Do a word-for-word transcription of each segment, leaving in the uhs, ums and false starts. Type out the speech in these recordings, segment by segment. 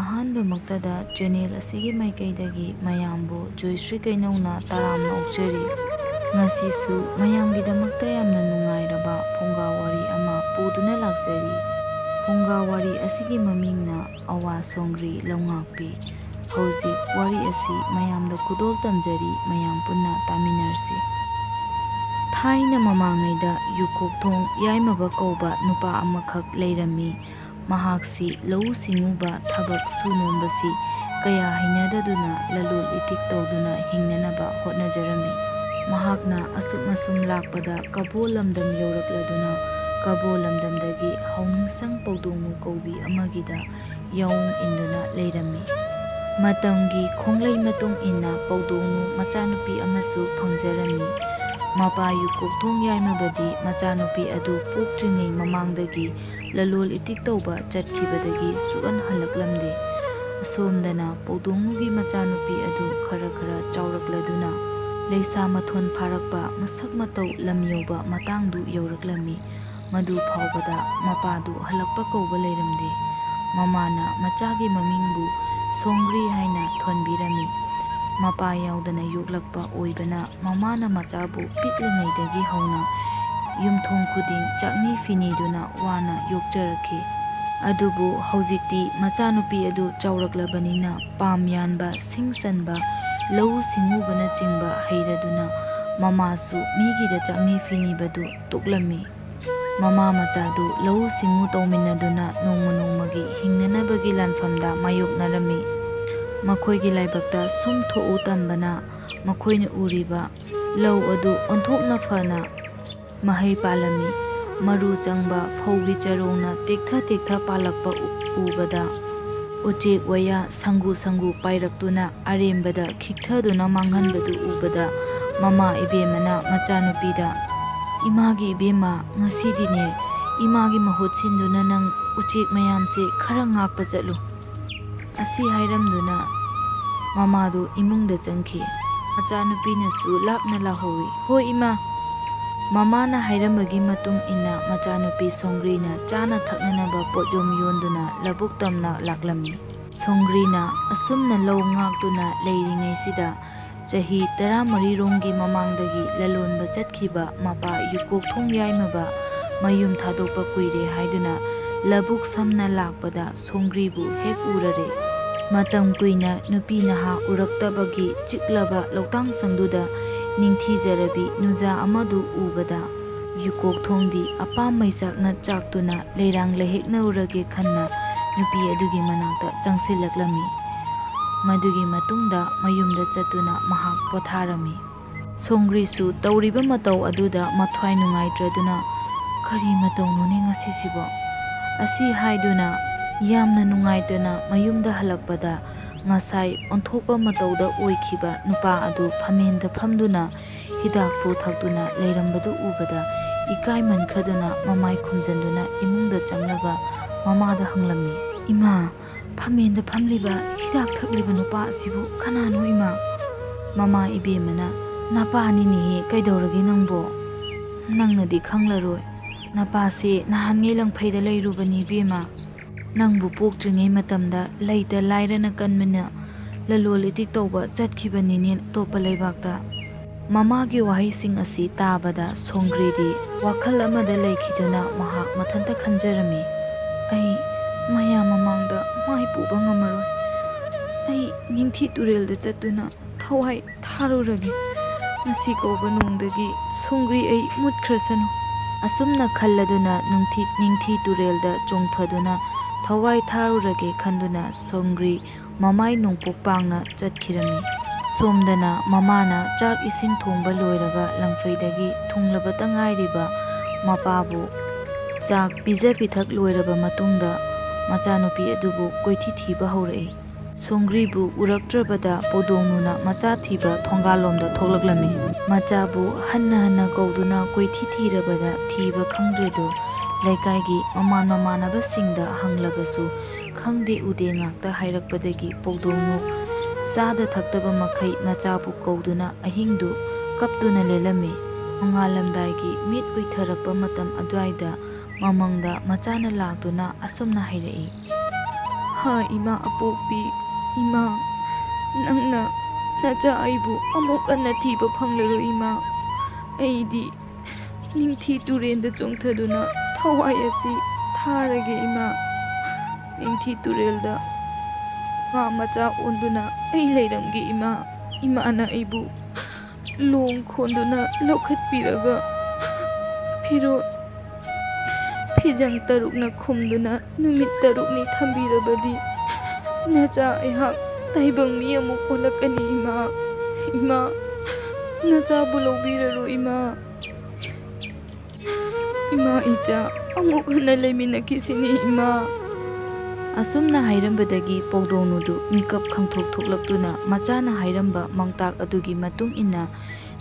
ꯑꯍꯥꯟꯕꯃꯛꯇꯗ channel ꯑꯁꯤꯒꯤ ꯃꯥꯏꯀꯩꯗꯒꯤ ꯃꯌꯥꯝꯕꯨ ꯖꯣꯏꯁ꯭ꯔꯤ ꯀꯩꯅꯧꯅ ꯇꯔꯥꯝꯅ ꯑꯣꯛꯆꯔꯤ꯫ ꯉꯁꯤꯁꯨ ꯃꯌꯥꯝꯒꯤꯗꯃꯛꯇ ꯌꯥꯝꯅ ꯅꯨꯡꯉꯥꯏꯔꯕ ꯐꯨꯡꯒꯥ ꯋꯥꯔꯤ ꯑꯃ ꯄꯨꯗꯨꯅ ꯂꯥꯛꯆꯔꯤ꯫ ꯐꯨꯡꯒꯥ ꯋꯥꯔꯤ ꯑꯁꯤꯒꯤ ꯃꯃꯤꯡꯅ ꯑꯋꯥ ꯁꯣꯡꯒ꯭ꯔꯤ ꯂꯧꯉꯥꯛꯄꯤ꯫ ꯍꯧꯖꯤꯛ ꯋꯥꯔꯤ ꯑꯁꯤ ꯃꯌꯥꯝꯗ ꯈꯨꯗꯣꯜ ꯇꯝꯖꯔꯤ, ꯃꯌꯥꯝ ꯄꯨꯟꯅ ꯇꯥꯃꯤꯟꯅꯔꯁꯤ꯫ ꯊꯥꯏꯅ ꯃꯃꯥꯡꯉꯩꯗ ꯌꯨꯀꯣꯛꯊꯣꯡ ꯌꯥꯏꯃꯕ ꯀꯧꯕ ꯅꯨꯄꯥ ꯑꯃꯈꯛ ꯂꯩꯔꯝꯃꯤ꯫ ꯃꯍꯥꯛꯁꯤ ꯂꯧꯎ ꯁꯤꯡꯎꯕ ꯊꯕꯛ ꯁꯨ ꯅꯣꯝꯕꯁꯤ ꯀꯌꯥ ꯍꯩꯅꯗꯗꯨꯅ ꯂꯂꯣꯜ ꯏꯇꯤꯛ ꯇꯧꯗꯨꯅ ꯍꯤꯡꯅꯅꯕ ꯍꯣꯠꯅꯖꯔꯝꯃꯤ꯫ ꯃꯍꯥꯛꯅ ꯑꯁꯨꯝ ꯑꯁꯨꯝ ꯂꯥꯛꯄꯗ ꯀꯕꯣ ꯂꯝꯗꯝ ꯌꯧꯔꯛꯂꯗꯨꯅ ꯀꯕꯣ ꯂꯝꯗꯝꯗꯒꯤ ꯍꯥꯎꯅꯤꯡꯁꯪ ꯄꯧꯗꯣꯡꯉꯨ ꯀꯧꯕꯤ ꯑꯃꯒꯤꯗ ꯌꯥꯑꯣꯡ ꯏꯟꯗꯨꯅ ꯂꯩꯔꯝꯃꯤ꯫ ꯃꯇꯝꯒꯤ ꯈꯣꯡꯂꯩ ꯃꯇꯨꯡ ꯏꯟꯅ ꯄꯧꯗꯣꯡꯉꯨ ꯃꯆꯥꯅꯨꯄꯤ ꯑꯃꯁꯨ ꯐꯪꯖꯔꯝꯃꯤ꯫ ꯃꯄꯥ ꯌꯨꯀꯣꯛꯊꯣꯡ ꯌꯥꯏꯃꯕꯗꯤ ꯃꯆꯥꯅꯨꯄꯤ ꯑꯗꯨ ꯄꯣꯛꯇ꯭ꯔꯤꯉꯩ ꯃꯃꯥꯡꯗꯒꯤ ꯂꯂꯣꯜ ꯏꯇꯤꯛ ꯇꯧꯕ ꯆꯠꯈꯤꯕꯗꯒꯤ ꯁꯨꯛꯍꯟ ꯍꯜꯂꯛꯂꯝꯗꯦ꯫ ꯑꯁꯣꯝꯗꯅ ꯄꯧꯗꯣꯡꯉꯨꯒꯤ ꯃꯆꯥꯅꯨꯄꯤ ꯑꯗꯨ ꯈꯔ ꯈꯔ ꯆꯥꯎꯔꯛꯂꯗꯨꯅ ꯂꯩꯁꯥ ꯃꯊꯣꯟ ꯐꯥꯔꯛꯄ ꯃꯁꯛ ꯃꯇꯧ ꯂꯝ ꯌꯧꯕ ꯃꯇꯥꯡꯗꯨ ꯌꯧꯔꯛꯂꯝꯃꯤ꯫ ꯃꯗꯨ ꯐꯥꯎꯕꯗ ꯃꯄꯥꯗꯨ ꯍꯜꯂꯛꯄ ꯀꯧꯕ ꯂꯩꯔꯝꯗꯦ꯫ ꯃꯃꯥꯅ ꯃꯆꯥꯒꯤ ꯃꯃꯤꯡꯕꯨ ꯁꯣꯡꯒ꯭ꯔꯤ ꯍꯥꯏꯅ ꯊꯣꯟꯕꯤꯔꯝꯃꯤ꯫ ꯃꯄꯥ ꯌꯥꯎꯗꯅ ꯌꯣꯛꯂꯛꯄ ꯑꯣꯏꯕꯅ ꯃꯃꯥꯅ ꯃꯆꯥꯕꯨ ꯄꯤꯛꯂꯤꯉꯩꯗꯒꯤ ꯍꯧꯅ ꯌꯨꯝꯊꯣꯡ ꯈꯨꯗꯤꯡ ꯆꯥꯛꯅꯤ ꯐꯤꯅꯤꯗꯨꯅ ꯋꯥꯅ ꯌꯣꯛꯆꯔꯛꯈꯤ꯫ ꯑꯗꯨꯕꯨ ꯍꯧꯖꯤꯛꯇꯤ ꯃꯆꯥꯅꯨꯄꯤ ꯑꯗꯨ ꯆꯥꯎꯔꯛꯂꯕꯅꯤꯅ ꯄꯥꯝ ꯌꯥꯟꯕ, ꯁꯤꯡ ꯆꯟꯕ, ꯂꯧꯎ ꯁꯤꯡꯎꯕꯅꯆꯤꯡꯕ ꯍꯩꯔꯗꯨꯅ ꯃꯃꯥꯁꯨ ꯃꯤꯒꯤꯗ ꯆꯥꯛꯅꯤ ꯐꯤꯅꯤꯕꯗꯨ ꯇꯣꯛꯂꯝꯃꯤ꯫ ꯃꯃꯥ ꯃꯆꯥꯗꯨ ꯂꯧꯎ ꯁꯤꯡꯎ ꯇꯧꯃꯤꯟꯅꯗꯨꯅ ꯅꯣꯡꯃ ꯅꯣꯡꯃꯒꯤ ꯍꯤꯡꯅꯅꯕꯒꯤ ꯂꯥꯟꯐꯝꯗ ꯃꯥꯌꯣꯛꯅꯔꯝꯃꯤ꯫ ꯃꯈꯣꯏꯒꯤ ꯂꯥꯏꯕꯛꯇ ꯁꯨꯝ ꯊꯣꯛꯎ ꯇꯝꯕꯅ ꯃꯈꯣꯏꯅ ꯎꯔꯤꯕ ꯂꯧ ꯑꯗꯨ ꯑꯣꯟꯊꯣꯛꯅ ꯐꯅ ꯃꯍꯩ ꯄꯥꯜꯂꯝꯃꯤ꯫ ꯃꯔꯨ ꯆꯪꯕ ꯐꯧꯒꯤ ꯆꯔꯣꯡꯅ ꯇꯦꯛꯊ ꯇꯦꯛꯊ ꯄꯥꯜꯂꯛꯄ ꯎ-, ꯎꯕꯗ ꯎꯆꯦꯛ ꯋꯥꯌꯥ ꯁꯪꯒꯨ ꯁꯪꯒꯨ ꯄꯥꯏꯔꯛꯇꯨꯅ ꯑꯔꯦꯝꯕꯗ ꯈꯤꯛꯊꯗꯨꯅ ꯃꯥꯡꯍꯟꯕꯗꯨ ꯎꯕꯗ ꯃꯃꯥ ꯏꯕꯦꯝꯃꯅ ꯃꯆꯥꯅꯨꯄꯤꯗ, "ꯏꯃꯥꯒꯤ ꯏꯕꯦꯝꯃ, ꯉꯁꯤꯗꯤꯅꯦ ꯏꯃꯥꯒꯤ ꯃꯍꯨꯠ ꯁꯤꯟꯗꯨꯅ ꯅꯪ ꯎꯆꯦꯛ ꯃꯌꯥꯝꯁꯦ ꯈꯔ ꯉꯥꯛꯄ ꯆꯠꯂꯨ" ꯑꯁꯤ ꯍꯥꯏꯔꯝꯗꯨꯅ ꯃꯃꯥꯗꯨ ꯏꯃꯨꯡꯗ ꯆꯪꯈꯤ꯫ ꯃꯆꯥꯅꯨꯄꯤꯅꯁꯨ ꯂꯥꯞꯅ ꯂꯥꯎꯍꯧꯏ, "ꯍꯣꯏ ꯏꯃꯥ"꯫ ꯃꯃꯥꯅ ꯍꯥꯏꯔꯝꯕꯒꯤ ꯃꯇꯨꯡ ꯏꯟꯅ ꯃꯆꯥꯅꯨꯄꯤ ꯁꯣꯡꯒ꯭ꯔꯤꯅ ꯆꯥꯅ ꯊꯛꯅꯅꯕ ꯄꯣꯠꯌꯣꯝ ꯌꯣꯟꯗꯨꯅ ꯂꯧꯕꯨꯛ ꯇꯝꯅ ꯂꯥꯛꯂꯝꯃꯤ꯫ ꯁꯣꯡꯒ꯭ꯔꯤꯅ ꯑꯁꯨꯝꯅ ꯂꯧ ꯉꯥꯛꯇꯨꯅ ꯂꯩꯔꯤꯉꯩꯁꯤꯗ, ꯆꯍꯤ ꯇꯔꯥꯃꯔꯤꯔꯣꯝꯒꯤ ꯃꯃꯥꯡꯗꯒꯤ ꯂꯂꯣꯟꯕ ꯆꯠꯈꯤꯕ ꯃꯄꯥ ꯌꯨꯀꯣꯛꯊꯣꯡ ꯌꯥꯏꯃꯕ ꯃꯌꯨꯝ ꯊꯥꯗꯣꯛꯄ ꯀꯨꯏꯔꯦ ꯍꯥꯏꯗꯨꯅ ꯂꯧꯕꯨꯛ ꯁꯝꯅ ꯂꯥꯛꯄꯗ ꯁꯣꯡꯒ꯭ꯔꯤꯕꯨ ꯍꯦꯛ ꯎꯔꯔꯦ꯫ ꯃꯇꯝ ꯀꯨꯏꯅ ꯅꯨꯄꯤ ꯅꯍꯥ ꯎꯔꯛꯇꯕꯒꯤ ꯆꯤꯛꯂꯕ ꯂꯧꯇꯥꯡꯁꯪꯗꯨꯗ ꯅꯤꯡꯊꯤꯖꯔꯕꯤ ꯅꯨꯖꯥ ꯑꯃꯗꯨ ꯎꯕꯗ, ꯌꯨꯀꯣꯛꯊꯣꯡꯗꯤ ꯑꯄꯥꯝ ꯃꯩꯆꯥꯛꯅ ꯆꯥꯛꯇꯨꯅ ꯂꯩꯔꯥꯡ ꯂꯩꯍꯦꯛꯅꯔꯨꯔꯒꯦ ꯈꯟꯅ ꯅꯨꯄꯤ ꯑꯗꯨꯒꯤ ꯃꯅꯥꯛꯇ ꯆꯪꯁꯤꯜꯂꯛꯂꯝꯃꯤ꯫ ꯃꯗꯨꯒꯤ ꯃꯇꯨꯡꯗ ꯃꯌꯨꯝꯗ ꯆꯠꯇꯨꯅ ꯃꯍꯥꯛ ꯄꯣꯊꯥꯔꯝꯃꯤ꯫ ꯁꯣꯡꯒ꯭ꯔꯤꯁꯨ ꯇꯧꯔꯤꯕ ꯃꯇꯧ ꯑꯗꯨꯗ ꯃꯊ꯭ꯋꯥꯏ ꯅꯨꯡꯉꯥꯏꯇ꯭ꯔꯗꯨꯅ, "ꯀꯔꯤ ꯃꯇꯧꯅꯣꯅꯦ ꯉꯁꯤꯁꯤꯕꯣ?" ꯑꯁꯤ ꯍꯥꯏꯗꯨꯅ ꯌꯥꯝꯅ ꯅꯨꯡꯉꯥꯏꯇꯅ ꯃꯌꯨꯝꯗ ꯍꯜꯂꯛꯄꯗ, ꯉꯁꯥꯏ ꯑꯣꯟꯊꯣꯛꯄ ꯃꯇꯧꯗ ꯑꯣꯏꯈꯤꯕ ꯅꯨꯄꯥ ꯑꯗꯨ ꯐꯝꯃꯦꯟꯗ ꯐꯝꯗꯨꯅ ꯍꯤꯗꯥꯛꯄꯨ ꯊꯛꯇꯨꯅ ꯂꯩꯔꯝꯕꯗꯨ ꯎꯕꯗ, ꯏꯀꯥꯏꯃꯟꯈ꯭ꯔꯗꯨꯅ ꯃꯃꯥꯏ ꯈꯨꯝꯖꯤꯟꯗꯨꯅ ꯏꯃꯨꯡꯗ ꯆꯪꯂꯒ ꯃꯃꯥꯗ ꯍꯪꯂꯝꯃꯤ, "ꯏꯃꯥ, ꯐꯝꯃꯦꯟꯗ ꯐꯝꯂꯤꯕ ꯍꯤꯗꯥꯛ ꯊꯛꯂꯤꯕ ꯅꯨꯄꯥ ꯑꯁꯤꯕꯨ ꯀꯅꯥꯅꯣ ꯏꯃꯥ?" ꯃꯃꯥ ꯏꯕꯦꯝꯃꯅ, "ꯅꯄꯥꯅꯤꯅꯦꯍꯦ, ꯀꯩꯗꯧꯔꯒꯦ ꯅꯪꯕꯣ? ꯅꯪꯅꯗꯤ ꯈꯪꯂꯔꯣꯏ꯫ ꯅꯄꯥꯁꯦ ꯅꯍꯥꯟꯉꯩ ꯂꯪꯐꯩꯗ ꯂꯩꯔꯨꯕꯅꯤ ꯏꯕꯦꯝꯃ꯫ ꯅꯪꯕꯨ ꯄꯣꯛꯇ꯭ꯔꯤꯉꯩ ꯃꯇꯝꯗ ꯂꯩꯇ ꯂꯥꯏꯔꯅ ꯀꯟꯕꯅ ꯂꯂꯣꯜ ꯏꯇꯤꯛ ꯇꯧꯕ ꯆꯠꯈꯤꯕꯅꯤꯅꯦ ꯑꯇꯣꯞꯄ ꯂꯩꯕꯥꯛꯇ꯫" ꯃꯃꯥꯒꯤ ꯋꯥꯍꯩꯁꯤꯡ ꯑꯁꯤ ꯇꯥꯕꯗ ꯁꯣꯡꯒ꯭ꯔꯤꯗꯤ ꯋꯥꯈꯜ ꯑꯃꯗ ꯂꯩꯈꯤꯗꯨꯅ ꯃꯍꯥꯛ ꯃꯊꯟꯇ ꯈꯟꯖꯔꯝꯃꯤ, "ꯑꯩ ꯃꯌꯥꯝ ꯃꯃꯥꯡꯗ ꯃꯥꯏ ꯄꯨꯕ ꯉꯝꯃꯔꯣꯏ꯫ ꯑꯩ ꯅꯤꯡꯊꯤ ꯇꯨꯔꯦꯜꯗ ꯆꯠꯇꯨꯅ ꯊꯋꯥꯏ ꯊꯥꯔꯨꯔꯒꯦ꯫ ꯉꯁꯤ ꯀꯧꯕ ꯅꯣꯡꯗꯒꯤ ꯁꯣꯡꯒ꯭ꯔꯤ ꯑꯩ ꯃꯨꯠꯈ꯭ꯔꯁꯅꯨ꯫" ꯑꯁꯨꯝꯅ ꯈꯜꯂꯗꯨꯅ ꯅꯨꯡꯊꯤ ꯅꯤꯡꯊꯤ ꯇꯨꯔꯦꯜꯗ ꯆꯣꯡꯊꯗꯨꯅ ꯊꯋꯥꯏ ꯊꯥꯔꯨꯔꯒꯦ ꯈꯟꯗꯨꯅ ꯁꯣꯡꯒ꯭ꯔꯤ ꯃꯃꯥꯏ ꯅꯣꯡꯄꯣꯛ ꯄꯥꯡꯅ ꯆꯠꯈꯤꯔꯝꯃꯤ꯫ ꯁꯣꯝꯗꯅ ꯃꯃꯥꯅ ꯆꯥꯛ ꯏꯁꯤꯡ ꯊꯣꯡꯕ ꯂꯣꯏꯔꯒ ꯂꯪꯐꯩꯗꯒꯤ ꯊꯨꯡꯂꯕꯇ ꯉꯥꯏꯔꯤꯕ ꯃꯄꯥꯕꯨ ꯆꯥꯛ ꯄꯤꯖ ꯄꯤꯊꯛ ꯂꯣꯏꯔꯕ ꯃꯇꯨꯡꯗ ꯃꯆꯥꯅꯨꯄꯤ ꯑꯗꯨꯕꯨ ꯀꯣꯏꯊꯤ ꯊꯤꯕ ꯍꯧꯔꯛꯏ꯫ ꯁꯣꯡꯒ꯭ꯔꯤꯕꯨ ꯎꯔꯛꯇ꯭ꯔꯕꯗ ꯄꯧꯗꯣꯡꯅꯨꯅ ꯃꯆꯥ ꯊꯤꯕ ꯊꯣꯡꯒꯥꯜꯂꯣꯝꯗ ꯊꯣꯛꯂꯛꯂꯝꯃꯤ꯫ ꯃꯆꯥꯕꯨ ꯍꯟꯅ ꯍꯟꯅ ꯀꯧꯗꯨꯅ ꯀꯣꯏꯊꯤ ꯊꯤꯔꯕꯗ ꯊꯤꯕ ꯈꯪꯗ꯭ꯔꯦꯗꯣ꯫ ꯂꯩꯀꯥꯏꯒꯤ ꯃꯃꯥꯟ ꯃꯃꯥꯟꯅꯕꯁꯤꯡꯗ ꯍꯪꯂꯕꯁꯨ ꯈꯪꯗꯦ ꯎꯗꯦ ꯉꯥꯛꯇ ꯍꯥꯏꯔꯛꯄꯗꯒꯤ ꯄꯧꯗꯣꯡꯅꯨ ꯆꯥꯗ ꯊꯛꯇꯕ ꯃꯈꯩ ꯃꯆꯥꯕꯨ ꯀꯧꯗꯨꯅ ꯑꯍꯤꯡꯗꯨ ꯀꯞꯇꯨꯅ ꯂꯦꯜꯂꯝꯃꯤ꯫ ꯅꯣꯡꯉꯥꯜꯂꯝꯗꯥꯏꯒꯤ ꯃꯤꯠ ꯎꯏꯊꯔꯛꯄ ꯃꯇꯝ ꯑꯗꯨꯋꯥꯏꯗ ꯃꯃꯪꯗ ꯃꯆꯥꯅ ꯂꯥꯛꯇꯨꯅ ꯑꯁꯨꯝꯅ ꯍꯥꯏꯔꯛꯏ, ꯍꯥ, ꯏꯃꯥ ꯑꯄꯣꯛꯄꯤ, ꯏꯃꯥ, ꯅꯪꯅ ꯅꯆꯥ ꯑꯩꯕꯨ ꯑꯃꯨꯛ ꯍꯟꯅ ꯊꯤꯕ ꯐꯪꯂꯔꯣꯏ ꯏꯃꯥ꯫ ꯑꯩꯗꯤ ꯅꯤꯡꯊꯤ ꯇꯨꯔꯦꯟꯗ ꯆꯣꯡꯊꯗꯨꯅ ꯊꯋꯥꯏ ꯑꯁꯤ ꯊꯥꯔꯒꯦ ꯏꯃꯥ꯫ ꯅꯤꯡꯊꯤ ꯇꯨꯔꯦꯜꯗ ꯉꯥ ꯃꯆꯥ ꯑꯣꯟꯗꯨꯅ ꯑꯩ ꯂꯩꯔꯝꯒꯦ ꯏꯃꯥ꯫ ꯏꯃꯥꯅ ꯑꯩꯕꯨ ꯂꯣꯡ ꯈꯣꯟꯗꯨꯅ ꯂꯧꯈꯠꯄꯤꯔꯒ ꯐꯤꯔꯣꯜ ꯐꯤꯖꯪ ꯇꯔꯨꯛꯅ ꯈꯨꯝꯗꯨꯅ ꯅꯨꯃꯤꯠ ꯇꯔꯨꯛꯅꯤ ꯊꯝꯕꯤꯔꯕꯗꯤ ꯅꯆꯥ ꯑꯩꯍꯥꯛ ꯇꯥꯏꯕꯪ ꯃꯤ ꯑꯃꯨꯛ ꯑꯣꯜꯂꯛꯀꯅꯤ ꯏꯃꯥ꯫ ꯏꯃꯥ, ꯅꯆꯥꯕꯨ ꯂꯧꯕꯤꯔꯔꯣ ꯏꯃꯥ꯫ ꯏꯃꯥ ꯏꯆꯥ ꯑꯃꯨꯛ ꯍꯟꯅ ꯂꯩꯃꯤꯟꯅꯈꯤꯁꯤꯅꯤ ꯏꯃꯥ꯫ ꯑꯁꯨꯝꯅ ꯍꯥꯏꯔꯝꯕꯗꯒꯤ ꯄꯧꯗꯣꯡꯅꯨꯗꯨ ꯃꯤꯀꯞ ꯈꯪꯊꯣꯛ ꯊꯣꯛꯂꯛꯇꯨꯅ ꯃꯆꯥꯅ ꯍꯥꯏꯔꯝꯕ ꯃꯥꯡꯇꯥꯛ ꯑꯗꯨꯒꯤ ꯃꯇꯨꯡ ꯏꯟꯅ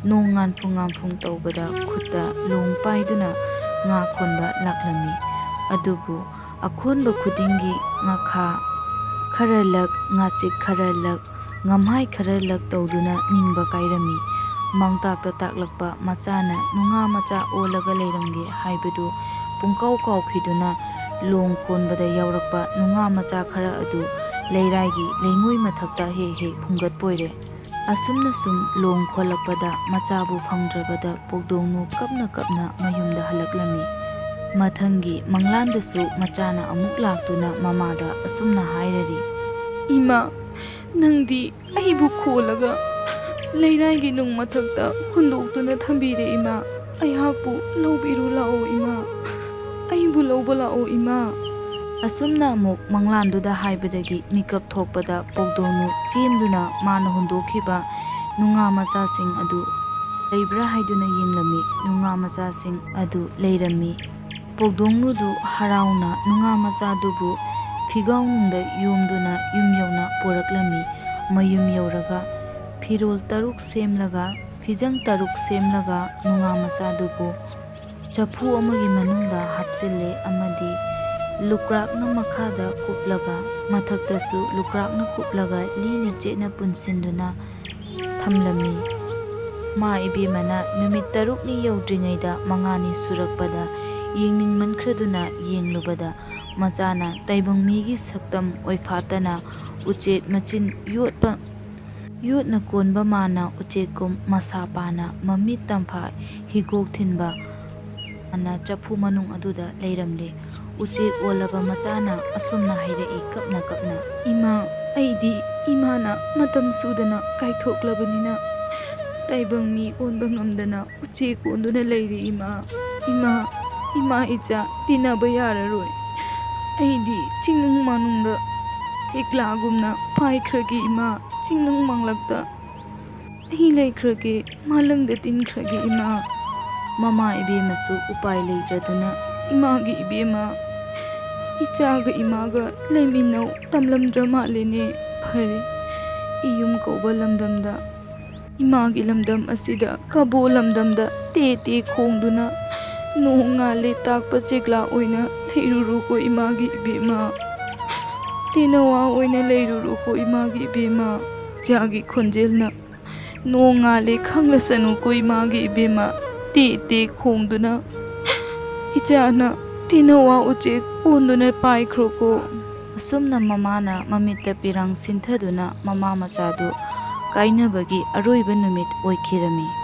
ꯅꯣꯡ ꯉꯥꯟꯐꯨꯡ ꯉꯥꯟꯐꯨꯡ ꯇꯧꯕꯗ ꯈꯨꯠꯇ ꯂꯣꯡ ꯄꯥꯏꯗꯨꯅ ꯉꯥ ꯈꯣꯟꯕ ꯂꯥꯛꯂꯝꯃꯤ꯫ ꯑꯗꯨꯕꯨ ꯑꯈꯣꯟꯕ ꯈꯨꯗꯤꯡꯒꯤ ꯉꯥꯈꯥ ꯈꯔ ꯂꯛ, ꯉꯥꯆꯤꯛ ꯈꯔ ꯂꯛ, ꯉꯝꯍꯥꯏ ꯈꯔ ꯂꯛ ꯇꯧꯗꯨꯅ ꯅꯤꯡꯕ ꯀꯥꯏꯔꯝꯃꯤ꯫ ꯃꯥꯡꯇꯥꯛꯇ ꯇꯥꯛꯂꯛꯄ ꯃꯆꯥꯅ ꯅꯨꯡꯉꯥ ꯃꯆꯥ ꯑꯣꯜꯂꯒ ꯂꯩꯔꯝꯒꯦ ꯍꯥꯏꯕꯗꯨ ꯄꯨꯡꯀꯥꯎ ꯀꯥꯎꯈꯤꯗꯨꯅ ꯂꯣꯡ ꯈꯣꯟꯕꯗ ꯌꯥꯎꯔꯛꯄ ꯅꯨꯡꯉꯥ ꯃꯆꯥ ꯈꯔ ꯑꯗꯨ ꯂꯩꯔꯥꯏꯒꯤ ꯂꯩꯉꯣꯏ ꯃꯊꯛꯇ ꯍꯦꯛ ꯍꯦꯛ ꯍꯨꯝꯒꯠꯄꯣꯏꯔꯦ꯫ ꯑꯁꯨꯝꯅ ꯁꯨꯝ ꯂꯣꯡ ꯈꯣꯜꯂꯛꯄꯗ ꯃꯆꯥꯕꯨ ꯐꯪꯗ꯭ꯔꯕꯗ ꯄꯧꯗꯣꯡꯅꯨ ꯀꯞꯅ ꯀꯞꯅ ꯃꯌꯨꯝꯗ ꯍꯜꯂꯛꯂꯝꯃꯤ꯫ ꯃꯊꯪꯒꯤ ꯃꯪꯂꯥꯟꯗꯁꯨ ꯃꯆꯥꯅ ꯑꯃꯨꯛ ꯂꯥꯛꯇꯨꯅ ꯃꯃꯥꯗ ꯑꯁꯨꯝꯅ ꯍꯥꯏꯔꯔꯤ, "ꯏꯃꯥ, ꯅꯪꯗꯤ ꯑꯩꯕꯨ ꯈꯣꯜꯂꯒ ꯂꯩꯔꯥꯏꯒꯤ ꯅꯨꯡ ꯃꯊꯛꯇ ꯍꯨꯟꯗꯣꯛꯇꯨꯅ ꯊꯝꯕꯤꯔꯦ ꯏꯃꯥ꯫ ꯑꯩꯍꯥꯛꯄꯨ ꯂꯧꯕꯤꯔꯨ ꯂꯥꯛꯑꯣ ꯏꯃꯥ꯫ ꯑꯩꯕꯨ ꯂꯧꯕ ꯂꯥꯛꯑꯣ ꯏꯃꯥ"꯫ ꯑꯁꯨꯝꯅ ꯑꯃꯨꯛ ꯃꯪꯂꯥꯟꯗꯨꯗ ꯍꯥꯏꯕꯗꯒꯤ ꯃꯤꯀꯞ ꯊꯣꯛꯄꯗ ꯄꯧꯗꯣꯡꯅꯨ ꯆꯦꯟꯗꯨꯅ ꯃꯥꯅ ꯍꯨꯟꯗꯣꯛꯈꯤꯕ ꯅꯨꯡꯉꯥ ꯃꯆꯥꯁꯤꯡ ꯑꯗꯨ ꯂꯩꯕ꯭ꯔꯥ ꯍꯥꯏꯗꯨꯅ ꯌꯦꯡꯂꯝꯃꯤ꯫ ꯅꯨꯡꯉꯥ ꯃꯆꯥꯁꯤꯡ ꯑꯗꯨ ꯂꯩꯔꯝꯃꯤ꯫ ꯄꯧꯗꯣꯡꯅꯨꯗꯨ ꯍꯔꯥꯎꯅ ꯅꯨꯡꯉꯥ ꯃꯆꯥꯗꯨꯕꯨ ꯐꯤꯒꯥꯎꯅꯨꯡꯗ ꯌꯣꯝꯗꯨꯅ ꯌꯨꯝ ꯌꯧꯅ ꯄꯣꯔꯛꯂꯝꯃꯤ꯫ ꯃꯌꯨꯝ ꯌꯧꯔꯒ ꯐꯤꯔꯣꯜ ꯇꯔꯨꯛ ꯁꯦꯝꯂꯒ, ꯐꯤꯖꯪ ꯇꯔꯨꯛ ꯁꯦꯝꯂꯒ ꯅꯨꯡꯉꯥ ꯃꯆꯥꯗꯨꯕꯨ ꯆꯐꯨ ꯑꯃꯒꯤ ꯃꯅꯨꯡꯗ ꯍꯥꯞꯆꯤꯜꯂꯦ ꯑꯃꯗꯤ ꯂꯨꯀ꯭ꯔꯥꯛꯅ ꯃꯈꯥꯗ ꯀꯨꯞꯂꯒ, ꯃꯊꯛꯇꯁꯨ ꯂꯨꯀ꯭ꯔꯥꯛꯅ ꯀꯨꯞꯂꯒ ꯂꯤꯅ ꯆꯦꯠꯅ ꯄꯨꯟꯁꯤꯟꯗꯨꯅ ꯊꯝꯂꯝꯃꯤ꯫ ꯃꯥ ꯏꯕꯦꯝꯃꯅ ꯅꯨꯃꯤꯠ ꯇꯔꯨꯛꯅꯤ ꯌꯧꯗ꯭ꯔꯤꯉꯩꯗ ꯃꯉꯥꯅꯤ ꯁꯨꯔꯛꯄꯗ ꯌꯦꯡꯅꯤꯡꯃꯟꯈ꯭ꯔꯗꯨꯅ ꯌꯦꯡꯂꯨꯕꯗ ꯃꯆꯥꯅ ꯇꯥꯏꯕꯪ ꯃꯤꯒꯤ ꯁꯛꯇꯝ ꯑꯣꯏꯐꯥꯠꯇꯅ ꯎꯆꯦꯛ ꯃꯆꯤꯟ ꯌꯣꯠꯄ, ꯌꯣꯠꯅ ꯀꯣꯟꯕ ꯃꯥꯅ ꯎꯆꯦꯛꯀꯨꯝ ꯃꯁꯥ ꯄꯥꯅ ꯃꯃꯤꯠ ꯇꯝꯐꯥ ꯍꯤꯒꯣꯛ ꯊꯤꯟꯕ ꯃꯥꯅ ꯆꯐꯨ ꯃꯅꯨꯡ ꯑꯗꯨꯗ ꯂꯩꯔꯝꯂꯦ꯫ ꯎꯆꯦꯛ ꯑꯣꯜꯂꯕ ꯃꯆꯥꯅ ꯑꯁꯨꯝꯅ ꯍꯥꯏꯔꯛꯏ ꯀꯞꯅ ꯀꯞꯅ, "ꯏꯃꯥ, ꯑꯩꯗꯤ ꯏꯃꯥꯅ ꯃꯇꯝ ꯁꯨꯗꯅ ꯀꯥꯏꯊꯣꯛꯂꯕꯅꯤꯅ ꯇꯥꯏꯕꯪ ꯃꯤ ꯑꯣꯟꯕ ꯉꯝꯗꯅ ꯎꯆꯦꯛ ꯑꯣꯟꯗꯨꯅ ꯂꯩꯔꯤ ꯏꯃꯥ꯫ ꯏꯃꯥ, ꯏꯃꯥ ꯏꯆꯥ ꯇꯤꯟꯅꯕ ꯌꯥꯔꯔꯣꯏ꯫ ꯑꯩꯗꯤ ꯆꯤꯡꯅꯨꯡ ꯃꯥꯅꯨꯡꯗ ꯆꯦꯛꯂꯥꯒꯨꯝꯅ ꯄꯥꯏꯈ꯭ꯔꯒꯦ ꯏꯃꯥ, ꯆꯤꯡꯅꯨꯡ ꯃꯥꯡꯂꯛꯇ ꯑꯩ ꯂꯩꯈ꯭ꯔꯒꯦ, ꯃꯥꯂꯪꯗ ꯇꯤꯟꯈ꯭ꯔꯒꯦ ꯏꯃꯥ꯫" ꯃꯃꯥ ꯏꯕꯦꯝꯃꯁꯨ ꯎꯄꯥꯏ ꯂꯩꯇ꯭ꯔꯗꯨꯅ, "ꯏꯃꯥꯒꯤ ꯏꯕꯦꯝꯃ, ꯏꯆꯥꯒ ꯏꯃꯥꯒ ꯂꯩꯃꯤꯟꯅꯧ ꯇꯝꯂꯝꯗ꯭ꯔ ꯃꯥꯜꯂꯦꯅꯦ꯫ ꯐꯔꯦ, ꯏꯌꯨꯝ ꯀꯧꯕ ꯂꯝꯗꯝꯗ, ꯏꯃꯥꯒꯤ ꯂꯝꯗꯝ ꯑꯁꯤꯗ ꯀꯕꯣ ꯂꯝꯗꯝꯗ ꯇꯦ ꯇꯦ ꯈꯣꯡꯗꯨꯅ ꯅꯣꯡ ꯉꯥꯜꯂꯦ ꯇꯥꯛꯄ ꯆꯦꯛꯂꯥ ꯑꯣꯏꯅ ꯂꯩꯔꯨꯔꯣꯀꯣ ꯏꯃꯥꯒꯤ ꯏꯕꯦꯝꯃ꯫ ꯇꯦꯅꯋꯥ ꯑꯣꯏꯅ ꯂꯩꯔꯨꯔꯣꯀꯣ ꯏꯃꯥꯒꯤ ꯏꯕꯦꯝꯃ꯫ ꯏꯆꯥꯒꯤ ꯈꯣꯟꯖꯦꯜꯅ ꯅꯣꯡ ꯉꯥꯜꯂꯦ ꯈꯪꯂꯁꯅꯨꯀꯣ ꯏꯃꯥꯒꯤ ꯏꯕꯦꯝꯃ꯫ ꯇꯦ ꯇꯦ ꯈꯣꯡꯗꯨꯅ ꯏꯆꯥꯅ ꯇꯦꯅꯋꯥ ꯎꯆꯦꯛ ꯑꯣꯟꯗꯨꯅ ꯄꯥꯏꯈ꯭ꯔꯣꯀꯣ꯫" ꯑꯁꯨꯝꯅ ꯃꯃꯥꯅ ꯃꯃꯤꯠꯇ ꯄꯤꯔꯥꯡ ꯁꯤꯟꯊꯗꯨꯅ ꯃꯃꯥ ꯃꯆꯥꯗꯨ ꯀꯥꯏꯅꯕꯒꯤ ꯑꯔꯣꯏꯕ ꯅꯨꯃꯤꯠ ꯑꯣꯏꯈꯤꯔꯝꯃꯤ꯫